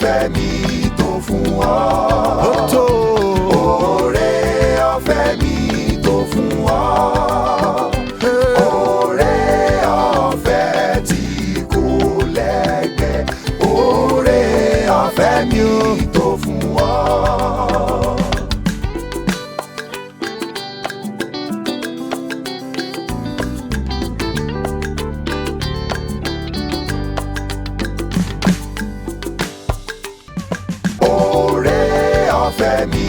Ọ̀fẹ́ mi tó fún ọ. Ó tó. Oore ọ̀fẹ́ mi tó fún ọ. Oore ọ̀fẹ́ tí kò lẹ́gbẹ́. Oore ọ̀fẹ́ mi tó fún ọ. Oore ọ̀fẹ́ mi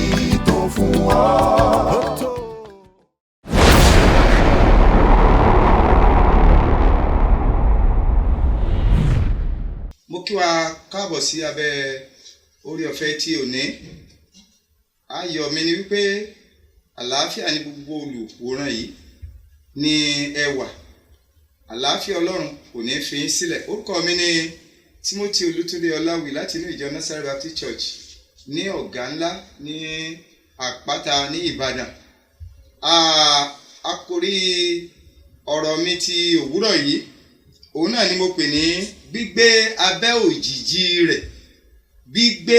tó fún ọ. Ó tó. Mo kí wa káàbọ̀ sí abẹ́ orí ọ̀fẹ́ tí òní. Ayọ̀ mi ni wípé àlàáfíà ní gbogbo olùwòran yìí ní ẹwà àlàáfíà Ọlọ́run kò ní fi í sílẹ̀. Orúkọ mi ni Timothy Olútúndé Ọláwì láti inú ìjọ Nazareth Baptist Church ní Ọ̀gá Ńlá ní Àpáta ní Ìbàdàn. Àkòrí ọ̀rọ̀ mi ti òwúrọ̀ yìí, òun náà ni mo pè ní gbígbé abẹ́ òjìji rẹ̀. Gbígbé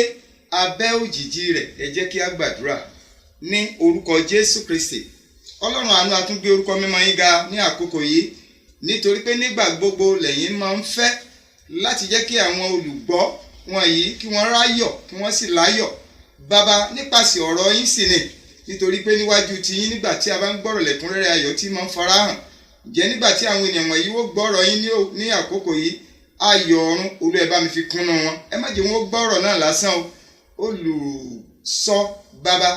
abẹ́ òjìji rẹ̀. Ẹ jẹ́ kí a gbàdúrà ní orúkọ Jésù Kristi. Ọlọ́run àánú, a tún gbé orúkọ mímọ́ yín ga ní àkókò yìí, nítorí pé nígbà gbogbo lẹ́yìn máa ń fẹ́ láti jẹ́ kí àwọn olùgbọ́ wọ̀nyí kí wọ́n ráyọ̀, kí wọ́n sì láyọ̀. Bàbá, nípasẹ̀ ọ̀rọ̀ yín sì ni, nítorí pé níwájú tiyín, nígbà tí a bá ń gbọ́rọ̀ lẹ́kúnrẹ́rẹ́, ayọ̀ tí máa ń farahàn. Jẹ́ nígbà tí àwọn ènìyàn wọ̀nyí ó gbọ́rọ̀ yín ní àkókò yìí, ayọ̀ ọ̀run, Olú, ẹ bá mi fi kúnnú wọn. Ẹ má jẹ́ wọn ó gbọ́rọ̀ náà lásán o. Olùsọ, bàbá,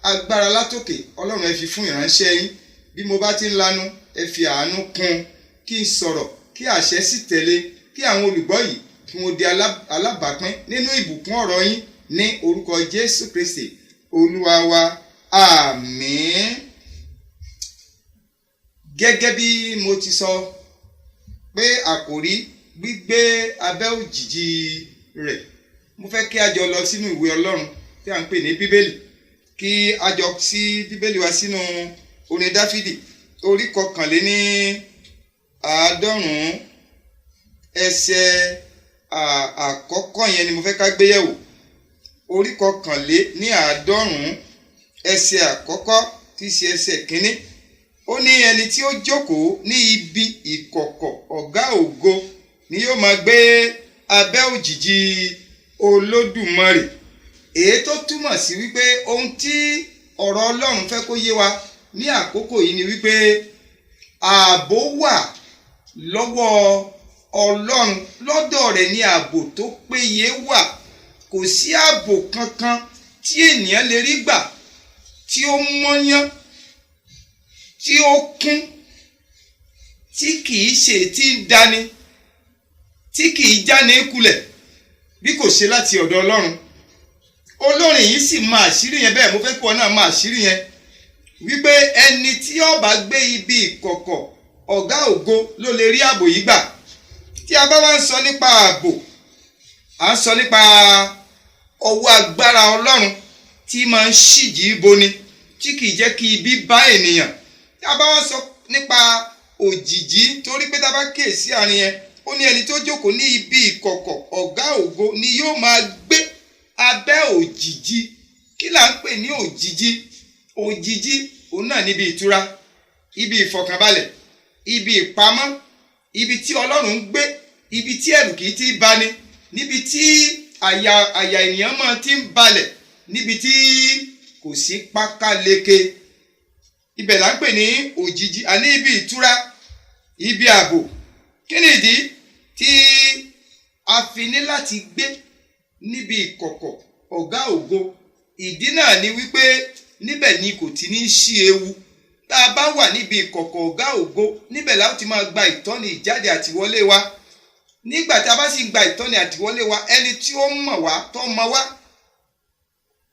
agbára látòkè Ọlọ́run, ẹ fi fún ìránṣẹ́ yín. Bí mo bá ti ń lanu, ẹ fi àánú kún kí n sọ̀rọ̀, kí àṣẹ sì tẹ̀lé, kí àwọn olùgbọ́ yìí kí wọ́n di alábàápín nínú ìbùkún ọ̀rọ̀ yín, ní orúkọ Jésù Kristi Olúwa wa, àmín. Gẹ́gẹ́ bí mo ti sọ pé àkòrí, gbígbé abẹ́ òjìji rẹ̀, mo fẹ́ kí a jọ lọ sínú ìwé Ọlọ́run tí a ń pè ní Bíbélì, kí a jọ sí Bíbélì wa sínú orin Dáfídì, orí 91, ẹsẹ̀ àkọ́kọ́ yẹn ni mo fẹ́ ká gbé yẹ̀wò. Orí 91, ẹsẹ̀ àkọ́kọ́, tí í ṣe ẹsẹ̀ kínní. Ó ní, "Ẹni tí ó jókòó ní ibi ìkọ̀kọ̀ Ọ̀gá Ògo ni yóò máa gbé abẹ́ òjìji Olódùmarè." Èyí tó túmọ̀ sí wípé ohun tí ọ̀rọ̀ Ọlọ́run fẹ́ kó yé wa ní àkókò yìí ni wípé ààbò wà lọ́wọ́ Ọlọ́run. Lọ́dọ̀ rẹ̀ ní ààbò tó péye wà. Kò sí ààbò kankan tí ènìyàn lè rí gbà tí ó mọ́yán, tí ó kún, tí kìí ṣe tí ń dání, tí kìí jáni kulẹ̀, bí kò ṣe láti ọ̀dọ̀ Ọlọ́run. Olórin yìí sì máa àṣírí yẹn bẹ́ẹ̀. Mo fẹ́ kí wọn náà máa àṣírí yẹn wípé ẹni tí ó bá gbé ibi ìkọ̀kọ̀ Ọ̀gá Ògo ló lè rí ààbò yìí gbà. Tí a bá wá ń sọ nípa ààbò, à ń sọ nípa ọwọ́ agbára Ọlọ́run tí máa ń ṣíjì boni, tí kìí jẹ́ kí ibi bá ènìyàn. Tí a bá wá sọ nípa òjìji, torí pé tá a bá kíyèsí àárín yẹn, ó ní ẹni tó jókòó ní ibi ìkọ̀kọ̀ Ọ̀gá Ògo ni yóò máa gbé abẹ́ òjìji. Kí là ń pè ní òjìji? Òjìji, òun náà níbi ìtura, ibi ìfọ̀kànbalẹ̀, ibi ìpamọ́, ibi tí Ọlọ́run ń gbé, ibi tí ẹ̀rù kìí ti bani, níbi tí àyà ènìyàn máa ti ń balẹ̀, níbi tí kò sí pákáleke. Ibẹ̀ là ń pè ní òjìji, àní ibi ìtura, ibi ààbò. Kí ni ìdí tí a fi ní láti gbé níbi ìkọ̀kọ̀ Ọ̀gá Ògo? Ìdí náà ni wípé níbẹ̀ ni kò ti ní sí ewu. Tá a bá wà níbi ìkọ̀kọ̀ Ọ̀gá Ògo, níbẹ̀ la ó ti máa gba ìtọ́ni ìjáde àtiwọlé wa. Nígbà tá a bá sì ń gba ìtọ́ni àtiwọlé wa, ẹni tí ó mọ̀ wá, tó mọ̀ wá,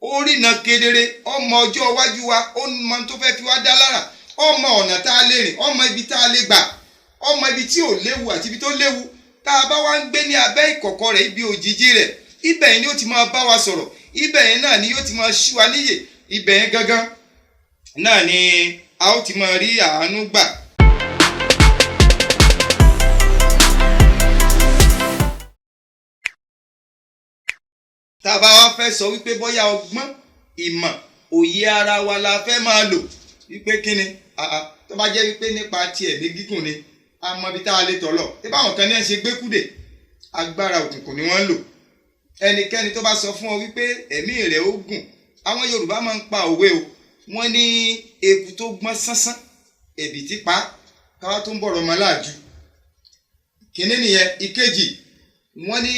ó rìnà kedere, ó mọ ọjọ́ iwájú wa, ó mọ tó fẹ́ fi wá dá lára, ó mọ ọ̀nà tá a lè rìn, ó mọ ibi tá a lè gbà, ó mọ ibi tí ò léwu àti ibi tó léwu. Tá a bá wá ń gbé ní abẹ́ ìkọ̀kọ̀ rẹ̀, ibi òjìji rẹ̀, ibẹ̀ yẹn ni ó ti máa bá wa sọ̀rọ̀, ibẹ̀ yẹn náà ni yóò ti máa ṣí wa níyè, ibẹ̀ yẹn gangan náà ni a ó ti máa rí àánú gbà. Tá a bá wá fẹ́ sọ wípé bóyá ọgbọ́n, ìmọ̀, òye ara wa la fẹ́ máa lò wípé kíni, tó bá jẹ́ wípé nípa ti ẹ̀mí gígùn ni, a mọ ibi tá a lè tọ̀ lọ. Tí báwọn kan ní ẹ̀ ṣe gbẹ́kúdè, agbára òkùnkùn ni wọ́n ń lò. Ẹnikẹ́ni tó bá sọ fún ọ wípé ẹ̀mí rẹ̀ ó gùn, àwọn Yorùbá máa ń pa òwe o, wọ́n ní eku tó gbọ́n sánsán ẹ̀bìtì pa, káwá tó ń bọ̀rọ̀ ọmọ láàjú. Kínní nìyẹn. Ìkejì, wọ́n ní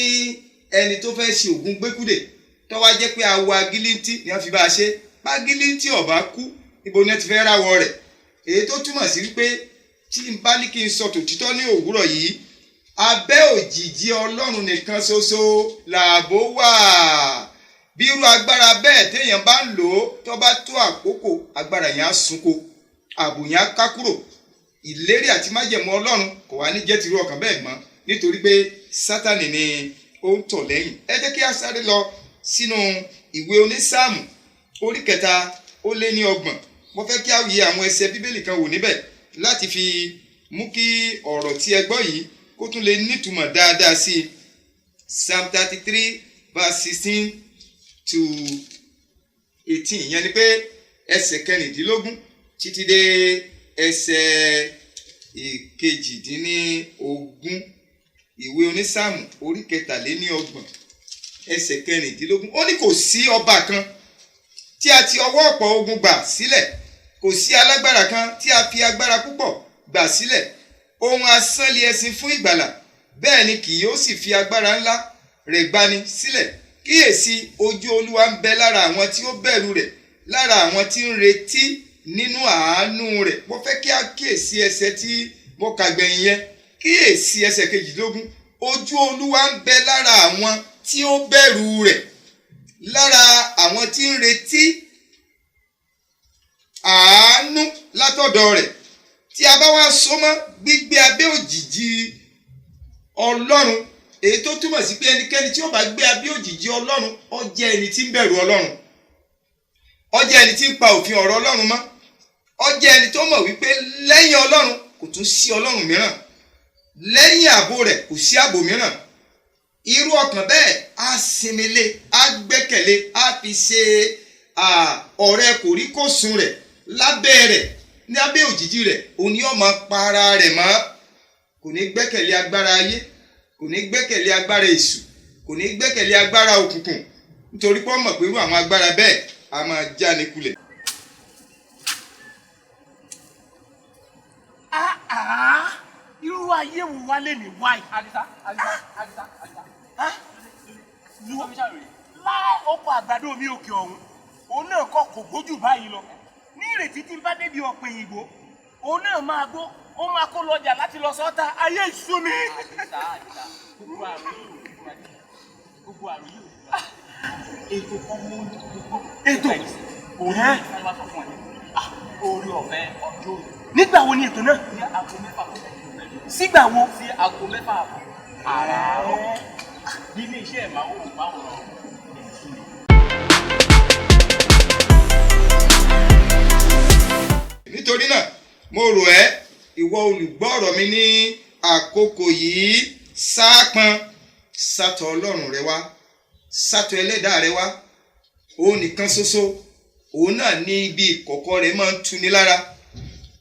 ẹni tó fẹ́ ṣe ògùn gbẹ́kúdè tó wá jẹ́ pé awọ agílíntì ni wọ́n fi bá a ṣe, bá agílíntì ọ̀bá kú, ibo ni wọ́n ti fẹ́ ráwọ rẹ̀? Èyí tó túmọ̀ sí wípé tí n bá ní kí n sọ tòtítọ́ ní òwúrọ̀ yìí, abẹ́ òjìji Ọlọ́run nìkan ṣoṣo làbó wà. Bí irú agbára bẹ́ẹ̀ téèyàn bá ń lò ó, tó bá tó àkókò, agbára yẹn á sunko, ààbò yẹn á ká kúrò, ìlérí àti májẹ̀mú Ọlọ́run kò wá ní jẹ́ tìrú ọkàn bẹ́ẹ̀ mọ́, nítorí pé Sátánì ni ó ń tọ̀ lẹ́yìn. Ẹ jẹ́ kí a sáré lọ sínú ìwé onísáàmù orí 33. Mo fẹ́ kí a yẹ àwọn ẹsẹ̀ Bíbélì kan wò níbẹ̀ láti fi mú kí ọ̀rọ̀ tí ẹ gbọ́ yìí kó tún lè nítumọ̀ dáadáa sí i. Psalm 33 verse 16 to 18, ìyẹn ni pé ẹsẹ̀ 16 títí dé ẹsẹ̀ 18. Ìwé onísáàmù orí 33 ẹsẹ̀ 16, ó ní kò sí ọba kan tí a ti ọwọ́ ọ̀pọ̀ ogun gbà sílẹ̀, kò sí alágbára kan tí a fi agbára púpọ̀ gbà sílẹ̀. Ohun asán li ẹṣin fún ìgbàlà, bẹ́ẹ̀ ni kì yóò sì fi agbára ńlá rẹ̀ gbani sílẹ̀. Kíyèsí, ojú Olúwa ń bẹ lára àwọn tí ó bẹ̀rù rẹ̀, lára àwọn tí ń retí nínú àánú rẹ̀. Mo fẹ́ kí a kíyèsí ẹsẹ̀ tí mo kà gbẹ̀yìn yẹn. Kíyèsí ẹsẹ̀ 18, ojú Olúwa ń bẹ lára àwọn tí ó bẹ̀rù rẹ̀, lára àwọn tí ń retí àánú látọ̀dọ̀ rẹ̀. Tí a bá wá so mọ́ gbígbé abẹ́ òjìji Ọlọ́run, èyí tó túmọ̀ sí pé ẹnikẹ́ni tí ó bá gbé abẹ́ òjìji Ọlọ́run, ó jẹ́ ẹni tí ń bẹ̀rù Ọlọ́run, ó jẹ́ ẹni tí ń pa òfin ọ̀rọ̀ Ọlọ́run mọ́, ó jẹ́ ẹni tó mọ̀ wípé lẹ́yìn Ọlọ́run kò tún sí Ọlọ́run mìíràn, lẹ́yìn ààbò rẹ̀ kò sí ààbò mìíràn. Irú ọkàn bẹ́ẹ̀ á sinmi lé, á gbẹ́kẹ̀lé, á fi ṣe ọ̀rẹ́ kòríkòsùn rẹ̀. Lábẹ́ rẹ̀, ní abẹ́ òjìji rẹ̀, òun ni ó máa pa ara rẹ̀ mọ́. Kò ní gbẹ́kẹ̀lé agbára ayé, kò ní gbẹ́kẹ̀lé agbára èṣù, kò ní gbẹ́kẹ̀lé agbára òkùnkùn, nítorí pé ó mọ̀ pé irú àwọn agbára bẹ́ẹ̀ a máa já ni kulẹ̀. Irú ayé wo wá lè ní wáyé? Àdìsá, Àdìsá, Àdìsá, Àdìsá. Láì oko àgbàdo mi òkè ọ̀hún, òun náà kọ́ kò gbójú báyìí lọ. Ní ìrètí tí n bá débi ọ̀pẹ̀ òyìnbó, òun náà máa gbó, ó máa kó lọ́jà láti lọ sọ́ta. Ayé ìṣú mi. Àdìsá, Àdìsá, gbogbo àrùn yìí ò ní fún Àdìsá. Gbogbo àrùn yìí ò ní fún Àdìsá. Ètò kan mú gbogbo. Ètò? Òun ní ìfẹ́ wá sọ fún ẹ. Orí ọ̀fẹ́ ọjọ́ òní. Nígbà wo ni ètò náà? Ní aago 6 kọjá ìṣẹ́jú mẹ́jọ. Sígbà wo? Sí aago 6 àbọ̀. Àràárọ̀. Ní ilé iṣẹ́ ìmáwòrán. Nítorí náà mo rò ẹ́, ìwọ olùgbọ́ ọ̀rọ̀ mi ní àkókò yìí, sápọn sátọ̀ Ọlọ́run rẹ wá, sátọ̀ ẹlẹ́dàá rẹ wá. Òun nìkan ṣoṣo, òun náà ní ibi ìkọ̀kọ̀ rẹ̀ máa ń tuni lára.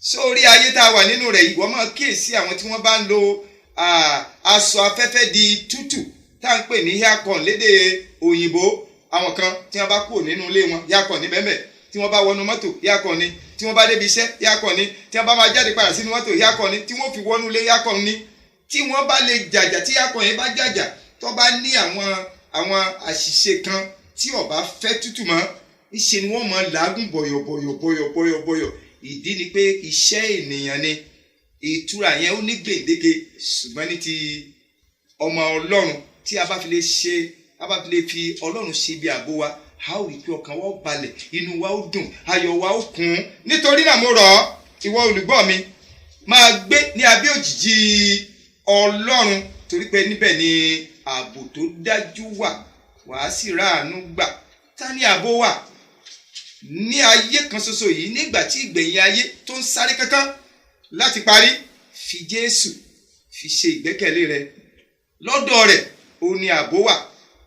Sórí ayé tá a wà nínú rẹ̀, ìwọ máa kíyèsí àwọn tí wọ́n bá ń lo aṣọ afẹ́fẹ́ di tútù tá à ń pè ní aircon lédè òyìnbó. Àwọn kan tí wọ́n bá kúrò nínú ilé wọn, aircon ní bẹ́ẹ̀, tí wọ́n bá wọnú mọ́tò, aircon ni, tí wọ́n bá débi iṣẹ́, aircon ni, tí wọ́n bá máa jáde padà sínú mọ́tò, aircon ni, tí wọ́n fi wọnú ilé, aircon ni. Tí wọ́n bá lè jàjà, tí aircon yẹn bá jàjà, tó bá ní àwọn àṣìṣe kan tí ó bá fẹ́ tútù mọ́, ńṣe ni wọ́n máa làágùn bọ̀yọ̀ bọ̀yọ̀ bọ̀yọ̀ bọ̀yọ̀ bọ̀yọ̀. Ìdí ni pé iṣẹ́ ènìyàn ni ìtura yẹn, ó ní gbèǹdéke. Ṣùgbọ́n ní ti ọmọ Ọlọ́run, tí a bá fi lè ṣe, a bá fi lè fi Ọlọ́run ṣe ibi ààbò wa, a ó rí pé ọkàn wa ó balẹ̀, inú wa ó dùn, ayọ̀ wa ó kún. Nítorí náà mo rọ̀ ọ́, ìwọ olùgbọ́ mi, máa gbé ní abẹ́ òjìji Ọlọ́run, torí pé níbẹ̀ ni ààbò tó dájú wà, wàá sì ráàánú gbà. Ta ni ààbò wà ní ayé kan ṣoṣo yìí, nígbà tí ìgbẹ̀yìn ayé tó ń sáré kankan láti parí? Fi Jésù fi ṣe ìgbẹ́kẹ̀lé rẹ. Lọ́dọ̀ rẹ̀ ó ní ààbò wà,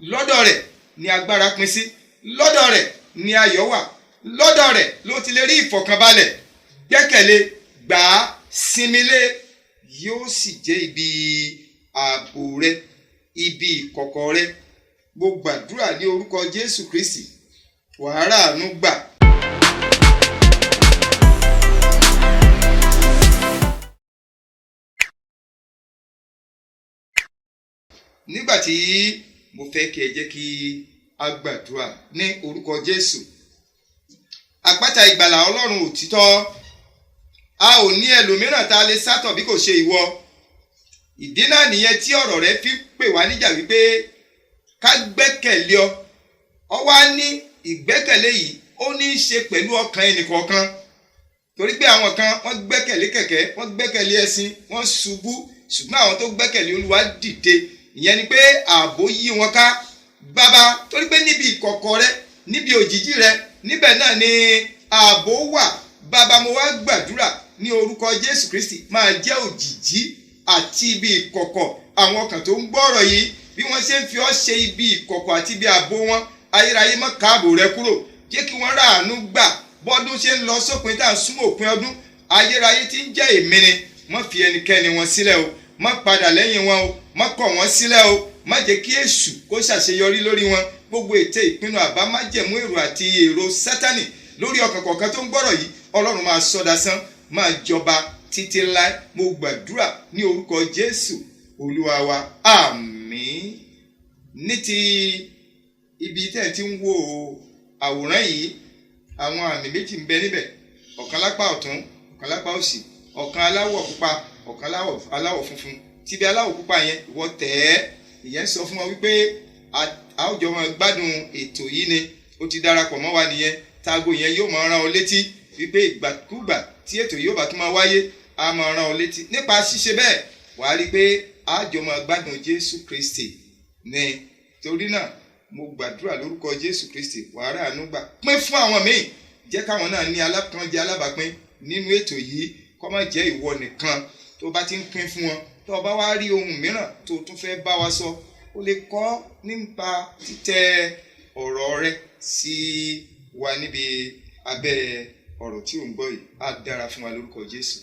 lọ́dọ̀ rẹ̀ ni agbára pín sí, lọ́dọ̀ rẹ̀ ni ayọ̀ wà, lọ́dọ̀ rẹ̀ ló ti lè rí ìfọ̀kànbalẹ̀. Gbẹ́kẹ̀lé, gbà á, sinmi lé, yóò sì jẹ́ ibi ààbò rẹ, ibi ìkọ̀kọ̀ rẹ. Mo gbàdúrà ní orúkọ Jésù Kristi, wàá ráàánú gbà. Nígbà tí mo fẹ́ kí ẹ jẹ́ kí a gbàdúrà ní orúkọ Jésù. Àpáta ìgbàlà, Ọlọ́run òtítọ́, a ò ní ẹlòmíràn tá a lè sátọ̀ bí kò ṣe ìwọ. Ìdí náà nìyẹn tí ọ̀rọ̀ rẹ fi pè wá níjà wípé ká gbẹ́kẹ̀lé ọ. Ọ wá ní ìgbẹ́kẹ̀lé yìí ó ní í ṣe pẹ̀lú ọkàn ẹnìkọ̀ọ̀kan, torí pé àwọn kan wọ́n gbẹ́kẹ̀lé kẹ̀kẹ́, wọ́n gbẹ́kẹ̀lé ẹṣin, wọ́n ṣubú, ṣùgbọ́n àwọn tó gbẹ́kẹ̀lé Olúwa dìde. Ìyẹn ni pé ààbò yí wọn ká. Bàbá, torí pé níbi ìkọ̀kọ̀ rẹ, níbi òjìji rẹ, níbẹ̀ náà ni ààbò wà. Bàbá, mo wá gbàdúrà ní orúkọ Jésù Kristi, máa jẹ́ òjìji àti ibi ìkọ̀kọ̀ àwọn ọkàn tó ń gbọ́rọ̀ yìí. Bí wọ́n ṣe ń fi ọ́ ṣe ibi ìkọ̀kọ̀ àti ibi ààbò wọn, ayérayé, má káàbò rẹ kúrò, jẹ́ kí wọ́n ráàánú gbà. Bọ́dún ṣe ń lọ sópin, tá à ń súnmọ́ òpin ọdún, ayérayé tí ń jẹ́ èmi ni, má fi ẹnikẹ́ni wọn sílẹ̀ o, má padà lẹ́yìn wọn o, má kọ̀ wọ́n sílẹ̀ o, má jẹ́ kí èṣù kó ṣàṣeyọrí lórí wọn. Gbogbo ète, ìpinnu, àbá, májẹ̀mú, èrò àti èrò Sátánì lórí ọkàn kọ̀ọ̀kan tó ń gbọ́rọ̀ yìí, Ọlọ́run, máa sọ́dà sán, máa jọba títí láé. Mo gbàdúrà ní orúkọ Jésù Olúwa wa, àmín. Ní ti ibi tẹ́ ẹ ti ń wo àwòrán yìí, àwọn àmì méjì ń bẹ níbẹ̀, ọ̀kan lápá ọ̀tún, ọ̀kan lápá òsì, ọ̀kan aláwọ̀ pupa, ọ̀kan aláwọ̀ funfun. Tíbi aláwọ̀ pupa yẹn, ìwọ tẹ̀ ẹ́. Ìyẹn sọ fún wọn wípé a ó jọ máa gbádùn ètò yìí ni, ó ti darapọ̀ mọ́ wa nìyẹn. Táago yẹn yóò máa rán ọ létí wípé ìgbàkúgbà tí ètò yìí ó bá tún máa wáyé, a máa rán ọ létí. Nípa ṣíṣe bẹ́ẹ̀, wàá rí i pé a jọ máa gbádùn Jésù Kristi ni. Torí náà, mo gbàdúrà lórúkọ Jésù Kristi, wàá rà àánú gbà. Pín fún àwọn míì, jẹ́ káwọn náà ní alákànjẹ alábàápín nínú ètò yìí, kó má jẹ́ ìwọ nìkan. Tó bá ti ń pín fún wọn, tó bá wá rí ohun mìíràn tó tún fẹ́ bá wa sọ, ó lè kọ́ nípa títẹ ọ̀rọ̀ rẹ sí wa níbi abẹ́ ọ̀rọ̀ tí ò ń gbọ́ yìí. Á dára fún wa lórúkọ Jésù.